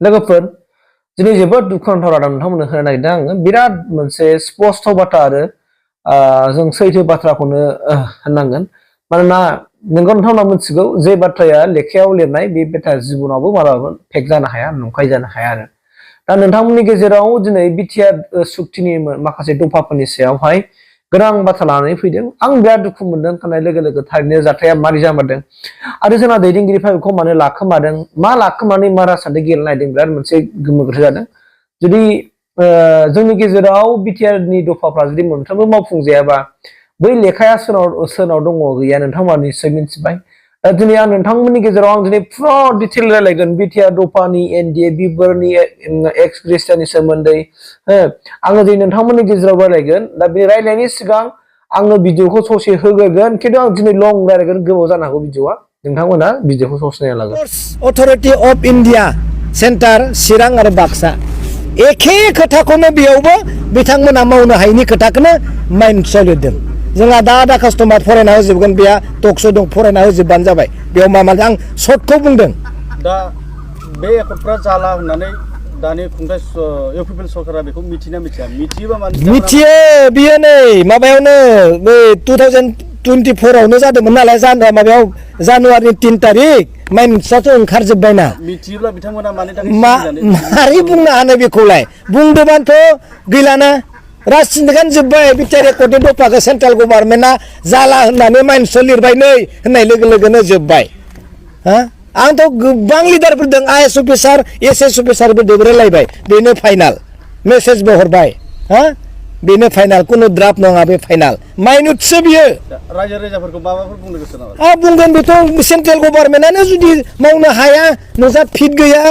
लोगोफोर दिनै जोबोद दुखुनांथाव रादाब नोंथांमोननो होनो नागिरदों आङो बिराद मोनसे स्पष्ट बाथ्रा आरो जों सैथो बाथ्राखौनो होननांगोन मानोना नोंगौ नोंथांमोना मिथिगौ जे बाथ्राया लेखायाव लिरनाय बे बाथ्राया जिबनावबो मालाबाबो फेक जानो हाया नंखाय जानो हाया आरो दा नोंथांमोननि गेजेराव दिनै बिटिआर सुक्तिनि माखासे दफाफोरनि सायावहाय गोनां बाथ्रा लानानै फैदों आं बिराद दुखु मोनदों खोनानाय लोगो लोगो थारैनो जाथाया मारै जामारदों आरो जोंना दैदेनगिरिफ्रा बेखौ मानो लाखोमादों मा लाखोमानानै मा राजखान्थि गेलेनो नागिरदों बिराद मोनसे गोमो गोथो जादों जुदि जोंनि गेजेराव बिटिआरनि दफाफ्रा जुदि मोनफ्रोमबो मावफुंजायाबा बै लेखाया सोरनाव दङ गैया नोंथांमोना निश्चय मिथिबाय दिनै आं नोंथांमोननि गेजेराव आं दिनै फुरा डिटेल रायलायगोन बिटिआर दफानि एनडिएफबि फोरनि एक्स ग्रेसियानि सोमोन्दै आङो दिनै नोंथांमोननि गेजेराव रायलायगोन दा बे रायलायनायनि सिगां आङो भिडिअखौ ससे होग्रोगोन खिन्थु आं दिनै लं रायलायगोन गोबाव जानो हागौ भिडिअआ नोंथांमोना भिडिअखौ ससे नायना लागोन अथरिटि अफ इन्डिया सेन्टार चिरां आरो बाक्सा एखे खोथाखौनो बेयावबो बिथांमोना मावनो हायैनि खोथाखौनो माइन्ड सोलिदों जोंहा दा कास्टमार फरायना होजोबगोन बेहा टकस' दं फरायना होजोबबानो जाबाय बेयाव मा आं सर्टखौ बुंदों दा बे एकर्डफ्रा जाला होननानै दानि खुंथाय इउपिपिएल सरकारा बेखौ मिथिना मिथिया मिथियोबा माने मिथियो बियो नै माबायावनो बे 2024 आवनो जादोंमोन नालाय माबायाव जानुवारिनि 3 तारिख माइन्डसआथ' ओंखारजोबबायना मिथियोब्ला बिथांमोना मानि थाखाय मारै बुंनो हानो बेखौलाय बुंदोंबानोथ' गैलाना राजनिखान जोब्बाय बिटिआर एकर्डनि दफाखौ सेन्ट्रेल गभर्नमेन्टआ जाला होननानै माइन्डसआव लिरबाय नै होननाय लोगो लोगोनो जोब्बाय आंथ' गोबां लिडारफोर दं आइएस अफिसार एसएस अफिसारफोरजों रायलायबाय बेनो फाइनाल मेसेजबो हरबाय बेनो फाइनाल कुनु ड्राफ्ट नङा बे फाइनाल माइनुटसो बियो रायजो राजाफोरखौ माबाफोर बुंनो गोसो नामा बुंगोन बेथ' सेन्ट्रेल गभर्नमेन्टआनो जुदि मावनो हाया नोंसा फिट गैया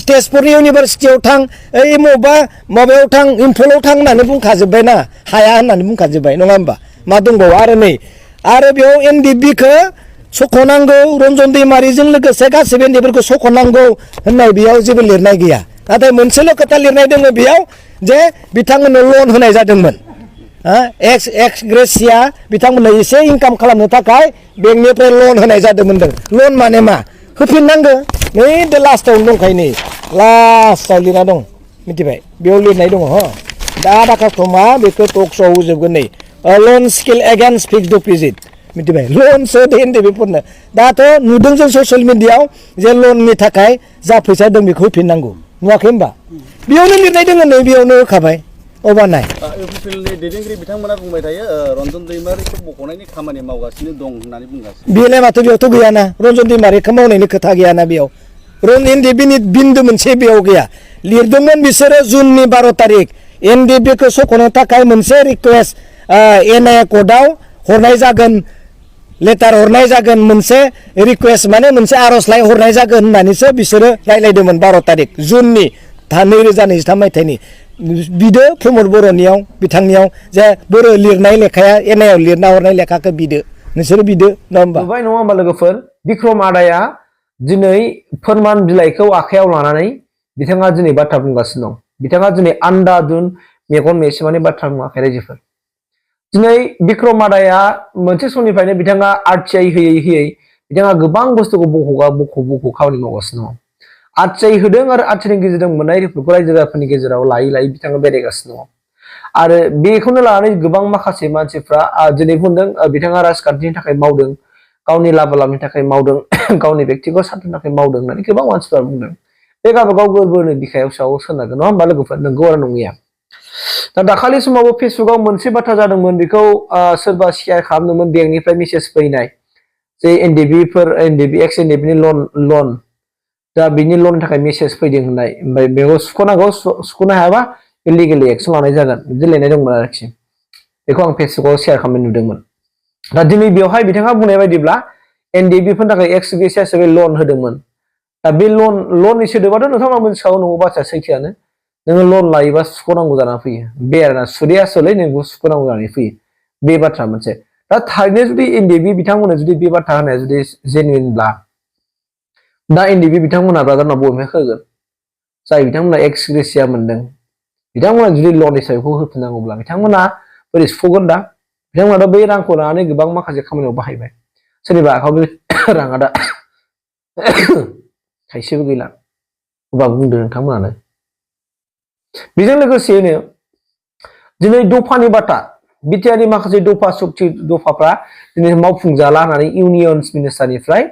तेजपुरनि इउनिभारसिटियाव थां ओइ माबायाव थां इम्फलाव थां होननानै बुंखाजोब्बायना हाया होननानै बुंखाजोब्बाय नङा होमबा मा दंबावो आरो नै आरो बेयाव एनडिएफबिखौ सख'नांगौ रन्जन दैमारिजों लोगोसे गासैबो एनडिएफबिखौ सख'नांगौ होननाय बेयाव जेबो लिरनाय गैया नाथाय मोनसेल' खोथा लिरनाय दङ बेयाव जे बिथांमोननो लन होनाय जादोंमोन एक्स ग्रेसिया बिथांमोननो एसे इनकाम खालामनो थाखाय बेंकनिफ्राय लन होनाय जादोंमोन लन माने मा होफिननांगौ नै दा लास्टआवनो दंखायो नै लास्टआव लिरना दं मिथिबाय बेयाव लिरनाय दङ दा कास्टमा बेखौ टक्सआव होजोबगोन नै लन स्किल एगेन्स्ट फिक्सड डिप'जिट मिथिबाय लनसो एनडिएफबिफोरनो दाथ' नुदों जों ससियेल मिडियायाव जे लननि थाखाय जा फैसा दं बेखौ होफिननांगौ नुवाखै होमबा बेयावनो लिरनाय दङ नै बेयावनो होखाबाय अबानाय इउपिपिएलनि दैदेनगिरि बिथांमोना बुंबाय थायो रन्जन दैमारिखौ बख'नायनि खामानि मावगासिनो दं होननानै बुंगासिनो बेलाय माथो बेयावथ' गैयाना रन्जन दैमारिखौ मावनायनि खोथा गैयाना बेयाव एनडिएफबिनि बिन्दु मोनसे बेयाव गैया लिरदोंमोन बिसोरो जुननि 12 तारिख एनडिएफबिखौ सख'नो थाखाय मोनसे रिक्वेस्ट NIA कर्टआव हरनाय जागोन लेटार हरनाय जागोन मोनसे रिक्वेस्ट माने मोनसे आर'जलाइ हरनाय जागोन होननानैसो बिसोरो रायलायदोंमोन 12 तारिख जुननि 2023 मायथाइनि बिदो प्रमद बर'नियाव बिथांनियाव जे बर' लिरनाय लेखाया NIA आव लिरना हरनाय लेखाखौ बिदो नोंसोर बिदो नङा होमबा नुबाय नङा होमबा लोगोफोर बिक्रम आदाया दिनै फोरमान बिलाइखौ आखायाव लानानै बिथाङा दिनै बाथ्रा बुंगासिनो दं बिथाङा दिनै आन्दादुन मेगन मेसेमानि बाथ्रा बुङाखै रायजोफोर दिनै बिक्रम आदाया मोनसे समनिफ्रायनो बिथाङा आरटिआइ होयै बिथाङा गोबां बुस्थुखौ बख' खामानि मावगासिनो दङ आरटिआइ होदों आरो आरटिआइनि गेजेरजों मोननाय रिपर्टखौ रायजो राजाफोरनि गेजेराव लायै बिथाङा बेरायगासिनो दङ आरो बेखौनो लानानै गोबां माखासे मानसिफ्रा दिनै बुंदों बिथाङा राजखान्थिनि थाखाय मावदों गावनि लाबनि थाखाय मावदों गावनि बेक्तिगत सान्थिनि थाखाय मावदों होननानै गोबां मानसिफ्रा बुंदों बे गावबागाव गोरबोनि बिखायाव सायाव सोनारगोन नङा होमबा लोगोफोर नंगौ आरो नङैया दा दाखालि समावबो फेसबुकाव मोनसे बाथ्रा जादोंमोन बेखौ सोरबा शेयार खालामदोंमोन बेंकनिफ्राय मेसेज फैनाय जे एनडिएफबि एक्स एनडिएफबिनि लन दा बिनि लननि थाखाय मेसेज फैदों होननाय ओमफ्राय बेखौ सुख'नो हायाबा इलिगेलि एक्सन लानाय जागोन बिदि लिरनाय दंमोन आरोखि बेखौ आं फेसबुकाव शेयार खालामनाय नुदोंमोन दा दिनै बेवहाय बिथाङा बुंनाय बायदिब्ला एनडिएफबिफोरनि थाखाय एक्स ग्रेसिया हिसाबै लन होदोंमोन दा बे लननि सोदोबाथ' नोंथांमोना मोनथिखागौ नंगौ बाथ्राया सैथोआनो नोङो लन लायोबा सुख'नांगौ जानानै फैयो बे आरोना सुदे आसलै नोंखौ सुख'नांगौ जानानै फैयो बे बाथ्रा मोनसे दा थारैनो जुदि एनडिएफबि बिथांमोना जुदि बे बाथ्रा होनाया जुदि जेनुइनब्ला दा एनडिएफबि बिथांमोना ब्रादारनाव बबेनिफ्राय होगोन जाय बिथांमोना एक्स ग्रेसिया मोनदों बिथांमोना जुदि लन हिसाबैखौ होफिननांगौब्ला बिथांमोना बोरै सुख'गोन दा बिथांमोनाथ' बै रांखौ लानानै गोबां माखासे खामानियाव बाहायबाय सोरनिबा आखायाव राङा दा थाइसेबो गैला अबा बुंदों नोंथांमोनानो बेजों लोगोसेनो दिनै दफानि बाथा बिटिआरनि माखासे दफा सक्ति दफाफ्रा दिनै मावफुंजाला होननानै इउनियन मिनिस्टारनिफ्राय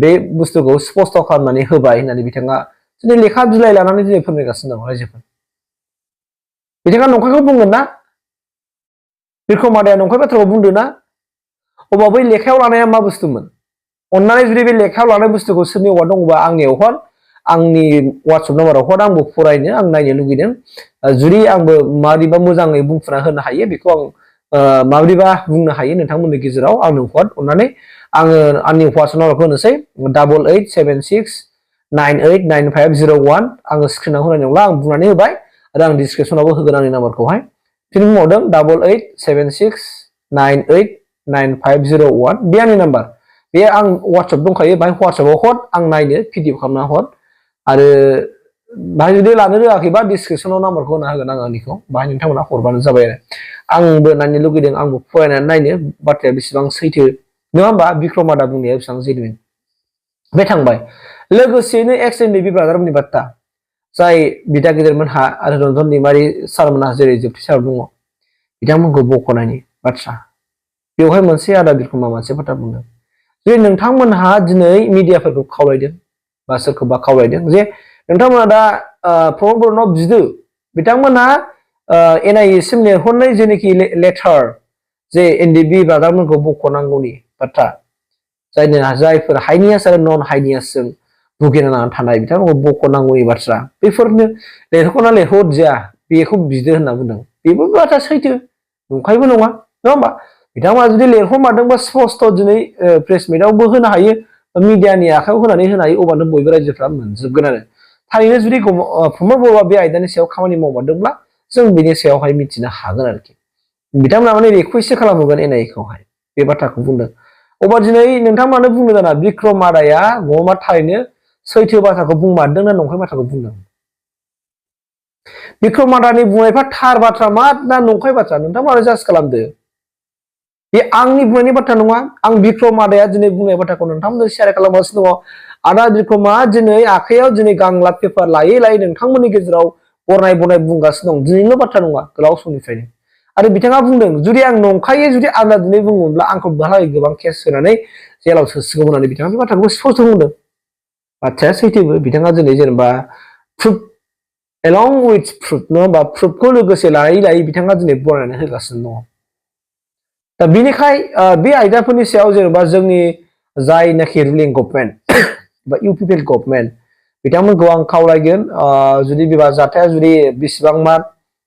बे बुस्थुखौ स्पष्ट खालामनानै होबाय होननानै बिथाङा दिनै लेखा बिलाइ लानानै दिनै फोरमायगासिनो दं रायजोफोर बिथाङा नंखायखौ बुंगोन ना बिक्रम आदाया नंखाय बाथ्राखौ बुंदों ना अबा बै लेखायाव लानाया मा बुस्थुमोन अन्नानै जुदि बे लेखायाव लानाय बुस्थुखौ सोरनियावबा दङबा आंनियाव हर आंनि वाट्सएप नाम्बाराव हर आंबो फरायनो आं नायनो लुगैदों जुदि आंबो माबोरैबा मोजाङै बुंफुना होनो हायो बेखौ आं माबोरैबा बुंनो हायो नोंथांमोननि गेजेराव आंनो हर अन्नानै आङो आंनि वाट्सएप नाम्बारखौ होनोसै 8876698951 आङो स्क्रिनाव होनाय नंला आं बुंनानै होबाय आरो आं डिसक्रिपसनावबो होगोन आंनि नाम्बारखौहाय फिन बुंबावदों 8876698951 बे आंनि नाम्बार बे आं वाट्सएप दंखायो बाहाय वाट्सएपआव हर आं नायनो पिडिएफ खालामना हर आरो बाहाय जुदि लानो रोङाखैबा डिसक्रिपसनाव नाम्बारखौ होना होगोन आं आंनिखौ बाहाय नोंथांमोना हरबानो जाबाय आरो आंबो नायनो लुगैदों आंबो फरायनानै नायनो बाथ्राया बेसेबां सैथो नङा होमबा बिक्रम आदा बुंनाया बेसेबां जेनुइन बे थांबाय लोगोसेनो एक्स एनडिएफबि ब्रादारमोननि बाथ्रा जाय बिदा गेदेरमोनहा आरो रन्जन दैमारि सारमोनहा जेरै जोबथि साराव दङ बिथांमोनखौ बख'नायनि बाथ्रा बेवहाय मोनसे आदा बिक्रमा मोनसे बाथ्रा बुंदों जे नोंथांमोनहा दिनै मिडियाफोरखौ खावलायदों बा सोरखौबा खावलायदों जे नोंथांमोना दा प्रमद बर'नाव बिदो बिथांमोनहा NIA सिम लिरहरनाय जेनाखि लेटार जे एनडिएफबि ब्रादारमोनखौ बख'नांगौनि बाथ्रा जायफोर हाइनियास आरो नन हाइनियासजों भुगिनांनानै थानाय बिथांमोनखौ बख'नांगौनि बाथ्रा बेफोरनो लेरहरना लेरहरजाया बेखौ बिदो होनना बुंदों बेबो बाथ्रा सैथो नंखायबो नङा होमबा बिथांमोना जुदि लेरहरमारदोंबा स्पष्ट दिनै प्रेस मिटआवबो होनो हायो मिडियानि आखायाव होनानै होनो हायो अब्लानो बयबो रायजोफ्रा मोनजोबगोन आरो थारैनो जुदि प्रमद बर'आ बे आयदानि सायाव खामानि मावमारदोंब्ला जों बेनि सायावहाय मिथिनो हागोन आरोखि बिथांमोना माने रिकुवेस्ट खालामहोगोन NIA-खौहाय बे बाथ्राखौ बुंदों अब्ला दिनै नोंथांमोनानो बुंनो जाना बिक्रम आदाया गमा थारैनो सैथो बाथ्राखौ बुंमारदों ना नंखाय बाथ्राखौ बुंदों बिक्रम आदानि बुंनायफ्रा थार बाथ्रा मा ना नंखाय बाथ्रा नोंथांमोना जाज खालामदो बे आंनि बुंनायनि बाथ्रा नङा आं बिक्रम आदाया दिनै बुंनाय बाथ्राखौ नोंथांमोननो शेयार खालामगासिनो दङ आदा बिक्रमा दिनै आखायाव दिनै गांला पेपार लायै लायै नोंथांमोननि गेजेराव बरनाय बुंगासिनो दं दिनैल' बाथ्रा नङा गोलाव समनिफ्रायनो आरो बिथाङा बुंदों जुदि आं नंखायै जुदि आंना दिनै बुङोब्ला आंखौ दाहालागै गोबां केस होनानै जेलाव सोसिगौ होननानै बिथाङा बे बाथ्राखौ स्पष्ट बुंदों बाथ्राया सैथोबो बिथाङा दिनै जेनेबा प्रुफ along with proof नङा होमबा प्रुफखौ लोगोसे लायै लायै बिथाङा दिनै बरायनानै होगासिनो दङ दा बेनिखाय बे आयदाफोरनि सायाव जेनेबा जोंनि जायनाखि रुलिं गभर्नमेन्ट बा UPPL गभर्नमेन्ट बिथांमोनखौ आं खावलायगोन जुदि बे जाथाया जुदि बेसेबांबा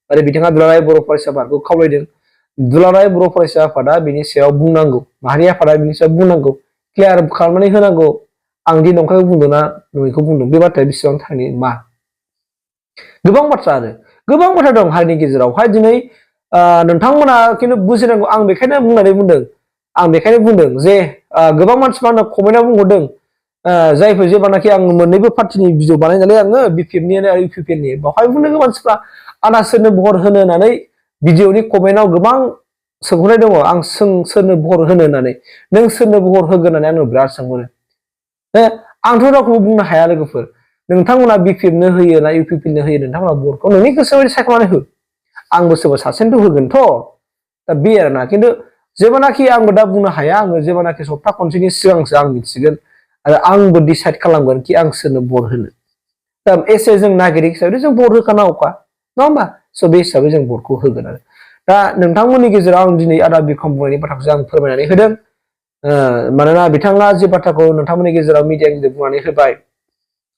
आरो बिथाङा दुलाराय बर' फरायसा आफादखौ खावलायदों दुलाराय बर' फरायसा आफादा बिनि सायाव बुंनांगौ माहारि आफादा बिनि सायाव बुंनांगौ क्लियार खालामनानै होनांगौ आं दि नंखायखौ बुंदों ना नङैखौ बुंदों बे बाथ्राया बेसेबां थारनि मा गोबां बाथ्रा आरो गोबां बाथ्रा दं हारिनि गेजेरावहाय दिनै नोंथांमोना खिन्थु बुजिनांगौ आं बेखायनो बुंदों जे गोबां मानसिफ्रा कमेन्टआव बुंहरदों जायफोर जेब्लानाखि आं मोननैबो पार्टिनि भिडिअ बानायनानै आङो BPFनि आरो UPPLनि बावहाय बुंदों मानसिफ्रा आदा सोरनो भर होनो होननानै भिडिअनि कमेन्टआव गोबां सोंहरनाय दङ आं सोरनो भर होनो होननानै नों सोरनो भर होगोन होननानै आंनो बिराद सोंहरो आंथ' रावखौबो बुंनो हाया लोगोफोर नोंथांमोना BPFनो होयो ना UPPLनो होयो नोंथांमोना भटखौ नोंनि गोसो बायदि सायख'नानै हो आंबो सोरबा सासेनोथ' होगोनथ' दा बे आरोना खिन्थु जेब्लानाखि आंबो दा बुंनो हाया आङो जेब्लानाखि सप्ता खनसेनि सिगांसो आं मिथिगोन आरो आंबो डिसाइड खालामगोन कि आं सोरनो भट होनो दा एसे जों नागरिक हिसाबै जों भट होखानांगौखा नङा होमबा स' बे हिसाबै जों भटखौ होगोन आरो दा नोंथांमोननि गेजेराव आं दिनै आदा बिक्रम बुंनायनि बाथ्राखौ आं फोरमायनानै होदों मानोना बिथाङा जे बाथ्राखौ नोंथांमोननि गेजेराव मिडियानि गेजेरजों बुंनानै होबाय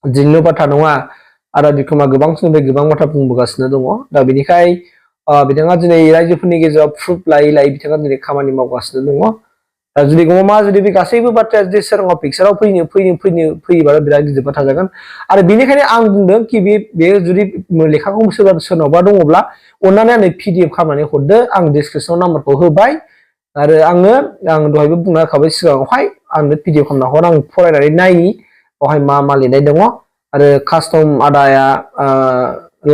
दिनैल' बाथ्रा नङा आदा बिक्रमा गोबां समनिफ्राय गोबां बाथ्रा बुंबोगासिनो दङ दा बेनिखाय बिथाङा दिनै रायजोफोरनि गेजेराव प्रुफ लायै लायै बिथाङा दिनै खामानि मावगासिनो दङ दा जुदि गमा जुदि बे गासैबो बाथ्राया जुदि सोराङाव पिक्साराव फैयोबा बिराद गिदिर बाथ्रा जागोन आरो बेनिखायनो आं बुंदों कि बे जुदि लेखाखौ सोरनावबा दङब्ला अन्नानै आंनो PDF खालामनानै हरदो आं डिसक्रिपसनाव नाम्बारखौ होबाय आरो आं दहायबो बुंना होखाबाय सिगाङावहाय आंनो PDF खालामना हर आं फरायनानै नायनि बेवहाय मा लिरनाय दङ आरो कास्टम आदाया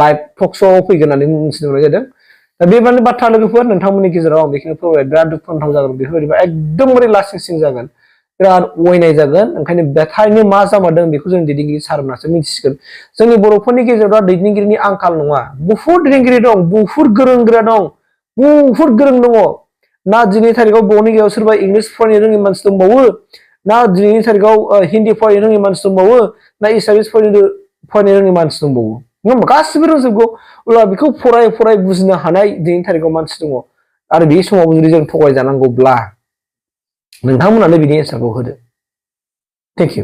लाइभ टक श'आव फैगोन होननानै मिथिनो मोननाय जादों दा बेबायदि बाथ्रा लोगोफोर नोंथांमोननि गेजेराव आं बेखौनो फोरमायबाय बिराद दुखुनांथाव जागोन बेफोरबायदिबा एकदमबारे लासिं सिं जागोन बिराद अयनाय जागोन ओंखायनो थारैनो मा जामारदों बेखौ जों दैदेनगिरि सारमोनासो मिथिसिगोन जोंनि बर'फोरनि गेजेराव दैदेनगिरिनि आंखाल नङा बुहुत दैदेनगिरि दं बुहुत गोरों गोरा दं बुहुत गोरों दङ ना दिनै थारिखआव बर'नि गेजेराव सोरबा इंलिस फरायनो रोङि मानसि दंबावो ना दिनैनि थारिखआव हिन्दी फरायनो रोङि मानसि दंबावो ना एसामिस फरायनो रोङि मानसि दंबावो नङा होमबा गासिबो रोंजोबगौ अब्ला बेखौ फराय बुजिनो हानाय दिनैनि थारिखआव मानसि दङ आरो बे समाव जुदि जों थगायजानांगौब्ला नोंथांमोनानो बिनि एन्सारखौ होदो थेंक इउ